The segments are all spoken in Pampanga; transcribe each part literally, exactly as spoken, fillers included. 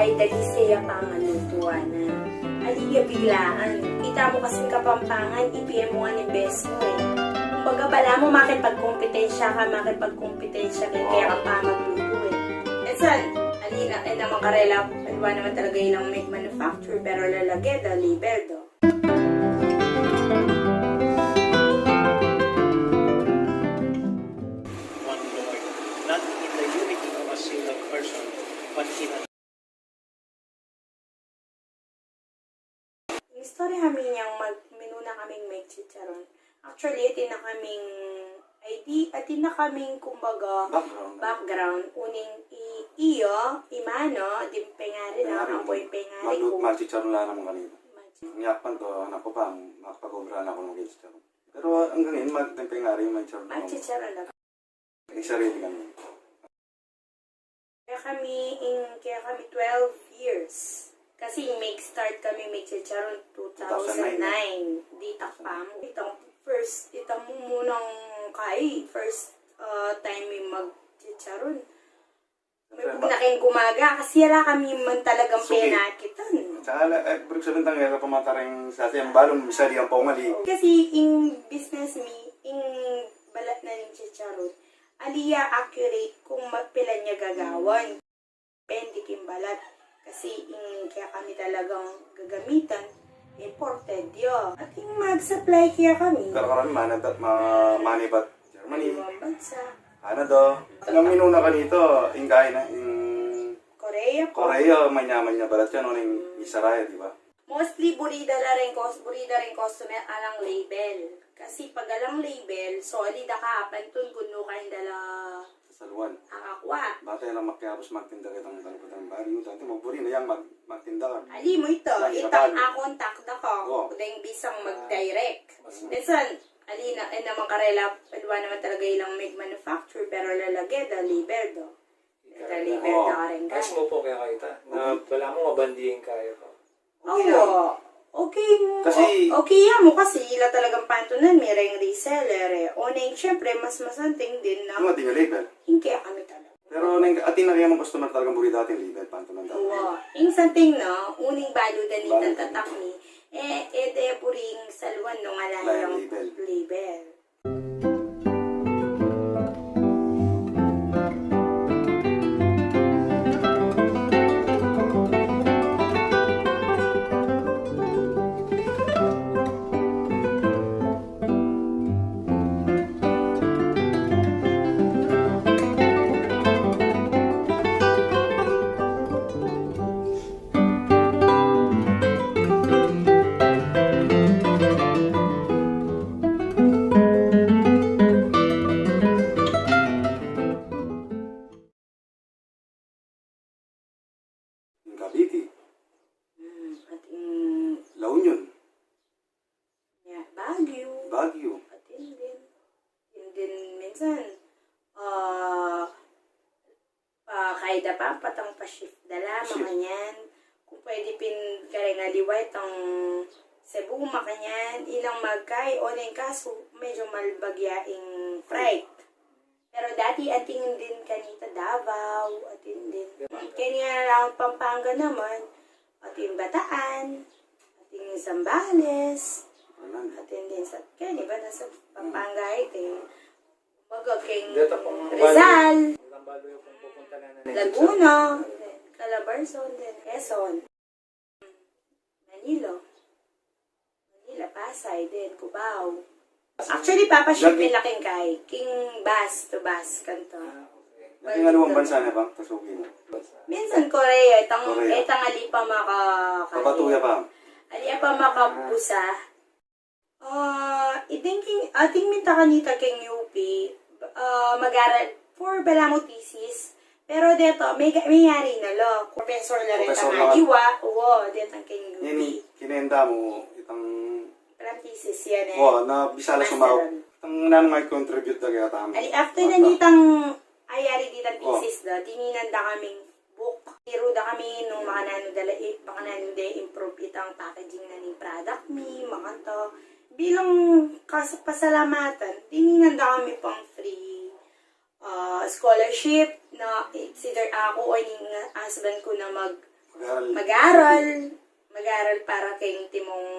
Ay, dali siya pangalutuan na. Ali ya biglaan. Ita mu kasing Kapampangan, ipiye mu nga ning best mu e. Kumbaga, balamu makipagkompetensya ka, makipagkompetensya ka kaya ka pa magluto e. Minsan, ali na, e naman karela, aliwa naman talaga ilang make manufacture, pero lalage da, label da. One Lord, not in the unity of a single person, but in a Istorya kami niyang mag-, minuna kaming magchicharon. Actually, atin na kaming, ay di, atin na kaming, kumbaga, background. Background. Uning i-, iya, i mama, ding pengari na, pengari, ampo ing pengari maglu-, ku. Magchicharon la naman kanina. Magchi- Niyakpan to, anak ku pa, makapag-obra na ku magchicharon. Pero anggang ini, mag-, ding pengari, magchicharon na. Magchicharon na. Ing sarili kami. Kaya kami, ing, kaya kami twelve years. Kasi ing mag-start kami magchicharon two thousand nine. Two thousand nine. Ditak pa mu. Itang first, itang mumunang kai, first, ah, time mi magchicharon. May bugnaking gumaga, kasi ala kami man talagang penakitan. Tsaka ala, e, ibig sabihin tang, e, ala pa mataring sa atin, balon, misali ang paungali. Kasi ing business mi, ing balat na ning chicharon, ali ya accurate kung ma-, pilan ya gagawan. Depende king balat. Kasi ing kaya kami talagang gagamitan, imported ya. Atin mag-supply kaya kami. Pero karamihan, money back, ma-, money back Germany. Ibang bansa. Canada. Nang minuna kanita, ing kaya na, ing Korea po. Korea, manyaman ya balat yan, o ning Israel, di ba? Mostly, buri da la ring cus-, buri da ring customer alang label. Kasi pag alang label, solid a ka, pantun kung nu kain da la sasaluan. Akakwa. Bate lang makiapus magtinda kitang kalapatan baryo. Dati, maburi na yang mag-, magtinda ka. Ali mu ita, itang a-contact da ka. O. Deng bisang mag-direct. Minsan, ali na, e naman karela, aliwa naman talaga ilang make manufacture, pero lalage da, label da. Lalage da rin ka. Mas mu po kaya kaita, na balamu mabandi ing kaya ka. Awa. Okay. Kasi o-, okay ya mu kasi ila talagang pantunan mi ring reseller e. O neng, siyempre, mas masanting din na. Yung ating label. Yung kaya kami talaga. Pero neng, atin na kaya mang customer talagang buri dating label, pantunan dating. Awa. Yung santing na, uning balu da ni tatak mi. E, e de buring saluan nung ala yang label. Label. Ing Cavite. Hmm, at ing La Union. Ya, Baguio. Baguio. Atin din. Atin din minsan, ah, pa, kaya da pa, patang pa-shift da la, makanyan. Kung pwede pin kareng aliwa itang Cebu, makanyan. Ilang magkai, o neng kasu, medyo malbag ya ing freight. Pero dati, atin din kanita Davao, atin din. Kaya nga lang Pampanga naman, atin Bataan, atin Zambales, atin din sa, kaya di ba nasa Pampanga ito e. Baga keng Rizal, Laguna, Calabarzon, then Quezon. Manila. Manila, Pasay, then Cubao. Actually, papa-ship nila king kai, king bus to bus, kanto. Naging anuang bansa na bang pasukin? Minsan Korea, itang, itang ali pa maka-, Korea. Papatuya pa. Ali pa makabusa. Ah, I think king, ating minta kanita king U P, ah, mag-aral for balamu thesis, pero deto, may, may yari na la, professor na rin. Professor na. Aliwa, o, detang king U P. Yan, kinenda mu, itang, parang thesis yan e. O, na bisa la sumaw. Master. Itang nanu nga i-contribute da kaya tamu. Ali, after na nitang, ay, yari ditang thesis da, dininan da kaming book. Tiru da kami nung makananu da la, i-, makananu da i-improve itang packaging na ning product mi, makanto. Bilang kas-, pasalamatan, dininan da kami pang free, ah, scholarship na, eh, either aku o ning husband ku na mag-, Mag-aral. Mag-aral. Mag-aral para keng timong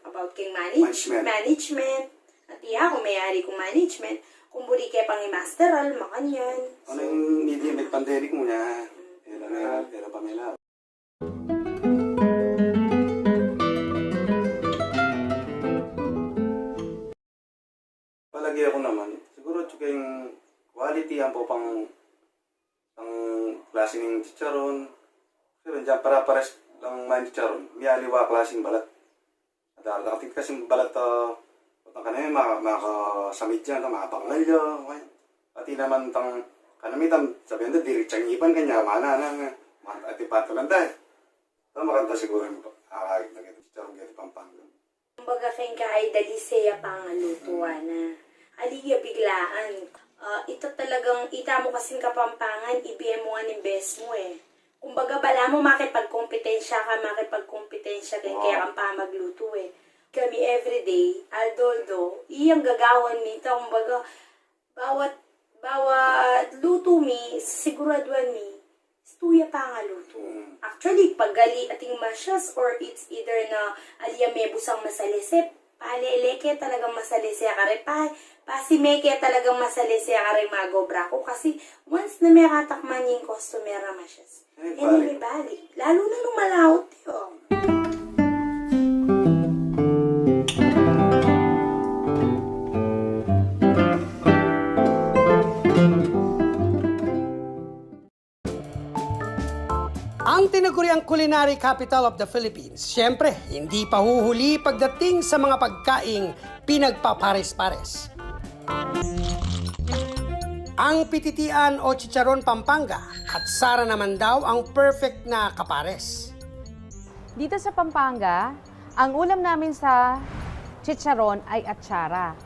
about keng manage-, management. Management. At iya, kung mayari kung management, kung buri ke pang i-masteral, makanyan. Ano yung media, may pandemic mu na? Pera na, pera pa nila. Palagi aku naman, siguro tsaka yung quality ang pang, pang klase ng chicharon. Kasi diyan para pares lang man chicharon, may aliwa klaseng balat. Darating kasi balat, ah, utang ka na yun, maka-, makasamid yan, makapangal yan, okay. Pati naman tang, kanamitan, sabihan na, diritsa ng ipan, kanya, mana, na, na, mata, ati pato lang tayo. Ito, maganda siguro yung, ah, naging chicharon kaya Pampanga. Kumbaga, keng ka ay dali siya pangalutuan na. Ali ya biglaan. Ah, ita talagang, ita mu kasing Kapampangan, ibie mu nga ning best mu eh. Kumbaga, bala mu makipagkompetensya ka, makipagkompetensya ka, kaya kang pamagluto eh. Kami everyday, aldo-aldo, iyang gagawan mi, ita, kumbaga, bawat, bawat luto mi, siguraduan mi, istu ya pangaluto. Mm. Actually, pag ali ating masyas, or it's either na ali ya mebus ang masalese, palele ke talagang masalese ya kare, pa, pasime ke talagang masalese ya kare, magobra ku. Kasi once na mekatakman ya ing customer a masyas, e ne mibalik. Lalu na nung malaut ya. Ang tinaguriang culinary capital of the Philippines, siyempre, hindi pahuhuli pagdating sa mga pagkaing pinagpapares-pares. Ang pititian o chicharon Pampanga, atsara naman daw ang perfect na kapares. Dito sa Pampanga, ang ulam namin sa chicharon ay atsara.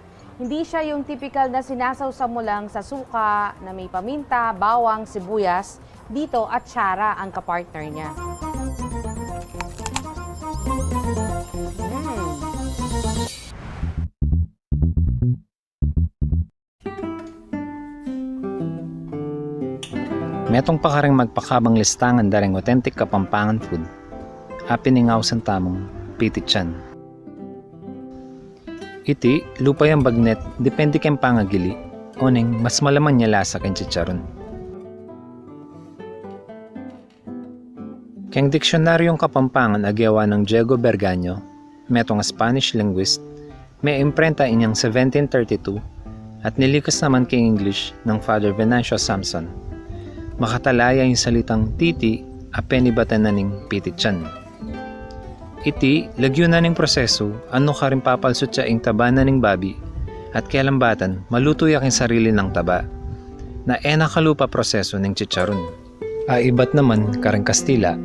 Hindi siya yung tipikal na sinasawsaw mo lang sa suka na may paminta, bawang, sibuyas. Dito, atsara ang kapartner niya. Mm. Metung pa karing magpakabang listangan da ring authentic Kapampangan food. Apin ing ausan tamung pitichan. Iti, lupa yang bagnet, depende keng pangagili, oneng mas malaman ya lasa keng chicharon. Keng Diksyunaryung Kapampangan a gewa nang Diego Bergaño, metung a Spanish linguist, meimprenta inyang seventeen thirty-two at nilikas naman king English nang Father Venancio Samson. Makatala ya ing salitang titi a penibatan na ning pitichan. Iti, lagyu na ning prosesu, anu karin papalsut ya ing taba na ning babi, at kelambatan, malutu ya king sarili nang taba. Na e na kalupa prosesu ning chicharon. Aibat naman karing Kastila.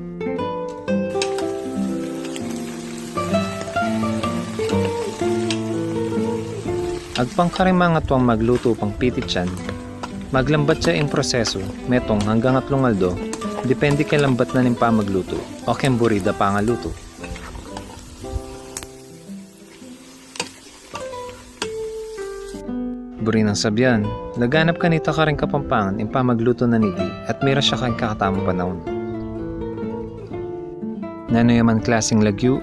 Agpang karing mangatuang maglutu pang pitichan, maglambat ya ing prosesu, metung anggang atlung aldo, depende keng lambat na ning pamaglutu o keng buri da pangalutu. Buri nang sabian, laganap kanita karing Kapampangan ing pamaglutu na niti at mira ya karing kekatamung panaun. Nanu ya man klaseng lagyu,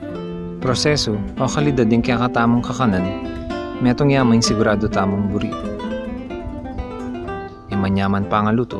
prosesu, o kalidad ing kekatamung kakanan, metung ya mu ing siguradu tamung buri. Ing manyaman pangalutu.